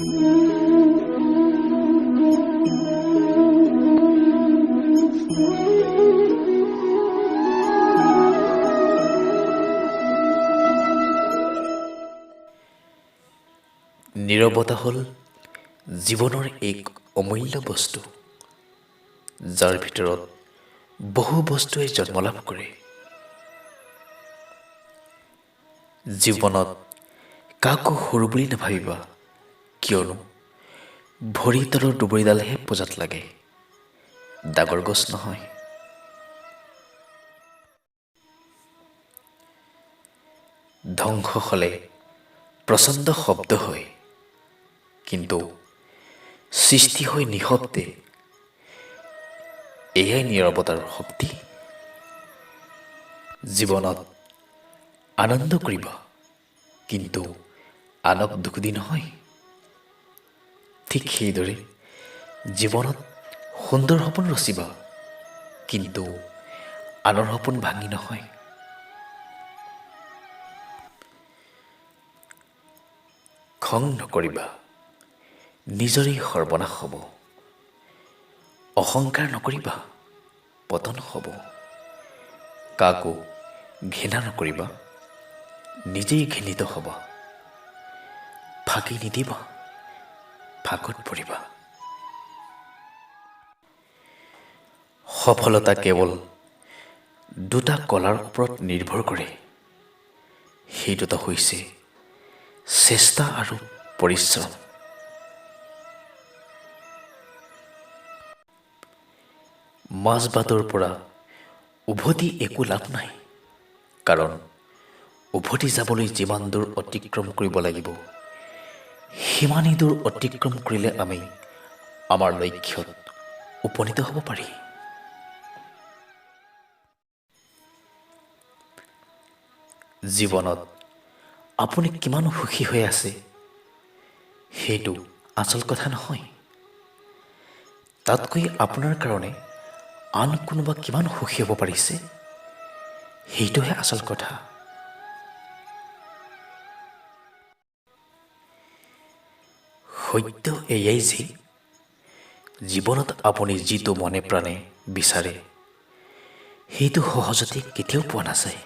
নীৰৱতা হ'ল জীৱনৰ এক অমূল্য বস্তু, যাৰ ভিতৰত বহু বস্তুৱে জন্ম লাভ কৰে। জীৱনত কাকো সৰু বুলি নাভাবিবা, কিয়নো ভৰিৰ তলৰ দুবৰিডালহে পূজাত লাগে, ডাঙৰ গছ নহয়। ধ্বংস হ'লে প্ৰচণ্ড শব্দ হয়, কিন্তু সৃষ্টি হয় নিঃশব্দে। এয়াই নীৰৱতাৰ শক্তি। জীৱনত আনন্দ কৰিবা, কিন্তু আনক দুখ দি নহয়। ঠিক সেইদৰে জীৱনত সুন্দৰ সপোন ৰচিবা, কিন্তু আনৰ সপোন ভাঙি নহয়। খং নকৰিবা, নিজৰেই সৰ্বনাশ হ'ব। অহংকাৰ নকৰিবা, পতন হ'ব। কাকো ঘৃণা নকৰিবা, নিজেই ঘৃণিত হ'ব। ফাঁকি নিদিবা, ফাঁকত পৰিবা। সফলতা কেৱল দুটা কলাৰ ওপৰত নিৰ্ভৰ কৰে। সেই দুটা হৈছে চেষ্টা আৰু পৰিশ্ৰম। মাজবাটৰ পৰা উভতি একো লাভ নাই, কাৰণ উভতি যাবলৈ যিমান দূৰ অতিক্ৰম কৰিব লাগিব, সিমানেই দূৰ অতিক্ৰম কৰিলে আমি আমাৰ লক্ষ্যত উপনীত হ'ব পাৰি। জীৱনত আপুনি কিমান সুখী হৈ আছে সেইটো আচল কথা নহয়, তাতকৈ আপোনাৰ কাৰণে আন কোনোবা কিমান সুখী হ'ব পাৰিছে সেইটোহে আচল কথা। সত্য এয়াই যে জীৱনত আপুনি যিটো মনে প্ৰাণে বিচাৰে সেইটো সহজতে কেতিয়াও পোৱা নাযায়।